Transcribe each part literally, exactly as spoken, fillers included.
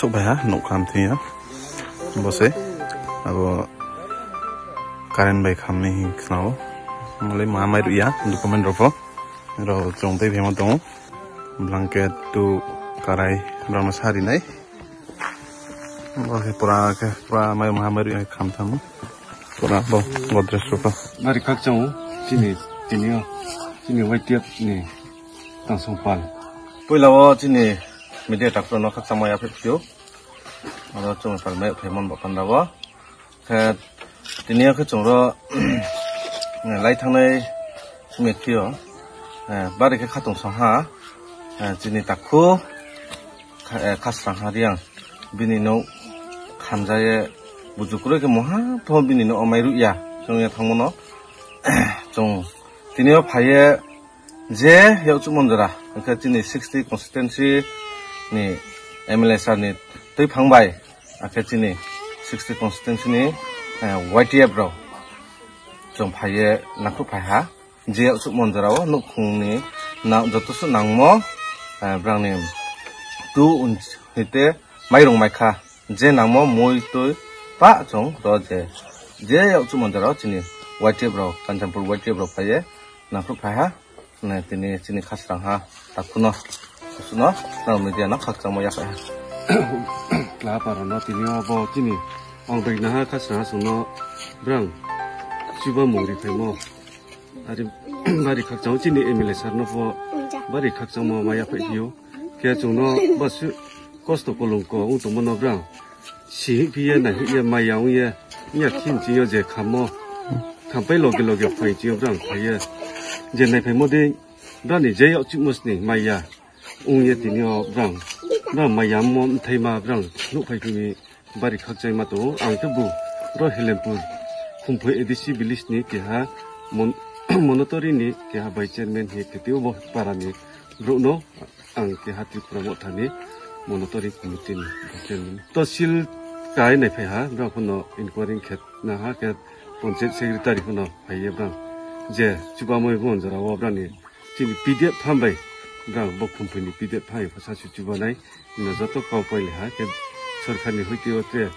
Sok bai ha, nuk kham thwi ya. Bo se, abo current bai khamni hin khnao. Malai ma mai ruya, document rok pho. Ro chong tei phema tongo. Blanket tu karai rama sari nai. Bo se pura ke, pura mai ma mai ruya kham thamo. Pura bo, Godrej rok pho. Bari khakchang o, chini, chini o, chini Y T F ni tangsong pal. Puila o chini media takro no khakchang maya phek phio. Oro chwng pal mai phaimon bo panda bo. Khe tini o khe chwng ro lai thangnai simi phio. Eh, bari khe khatung song ha. Eh, chini takhu kha-, eh, khasrang ha riang. Bini no khamjaye bujukroi khe moha pho bini no omai ruya. Chwng ya thangmano. Chwng tini o phaiye je yakchuk monjora, hwnkhe chini sixty constituency ni M L A sir ni twi phang bai, akhe chini sixty constituency ni, eh, Y T F rok chwng phaiye nakhuk phai ha, je yakchuk monjora o nukhung ni na-, joto su nangmo, eh, brang ni tu un hite mairung maikha, je nangmo mui twi pa chwng ro je, je yakchuk monjora o chini Y T F rok, Kanchanpur Y T F rok phaiye nakhuk phai ha. Nai tini chini khasrang ha, takhuno, takhuno, nang media no khakchangma yaphai ha. Kla paro no tini o bo chini ong bai naha khasrang ha songno brang chuba mung ri phaimo. Ari bari khakchang chini M L A sir no pho bari khakchangma ma yaphai phio. Khe chwngno basu kosto kolongko wng tongmano brang. Sihik phiye, naihik ye, maya wng ye, ya khin chingyo je khammo. Khampai loge loge phai chingyo brang phaiye. Je naiphaimo de brani je yok chikmosni maya wng ye tini o brang. Brang maya mo mthaima brang nuk phai phimi bari khakchai ma tongo. Ang khe bu ro Helempur Khumphoi A D C village ni keha mon-, Monotori ni keha vice chairman he khetio bo para ni brouh no. Ang keha Tripura Motha ni Monotori committee ni chairman. Tosil kai nai phai ha, brang phano inquiry khe na ha khe panchayat secretary phano phai ye brang. Je chuba moi bon jora o brang ni chini P D F pham bai brang bo Khumphoi ni P D F phai pha sa su chuba nai na joto kau koi le ha khe sorkar ni hoite o te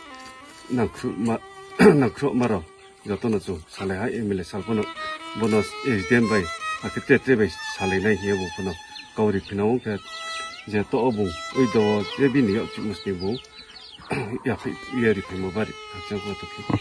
nangkhru ma, nangkhru ma rok. Jotono chwng salai ha M L A sal phano bono S D M bai, hakhe tre tre bai salai nai hiya bo phano kauri phina wng khe je to o bung ui do je bini yok chukmos ni bung yaphai ya ri phaimo bari hakchang ko to khe.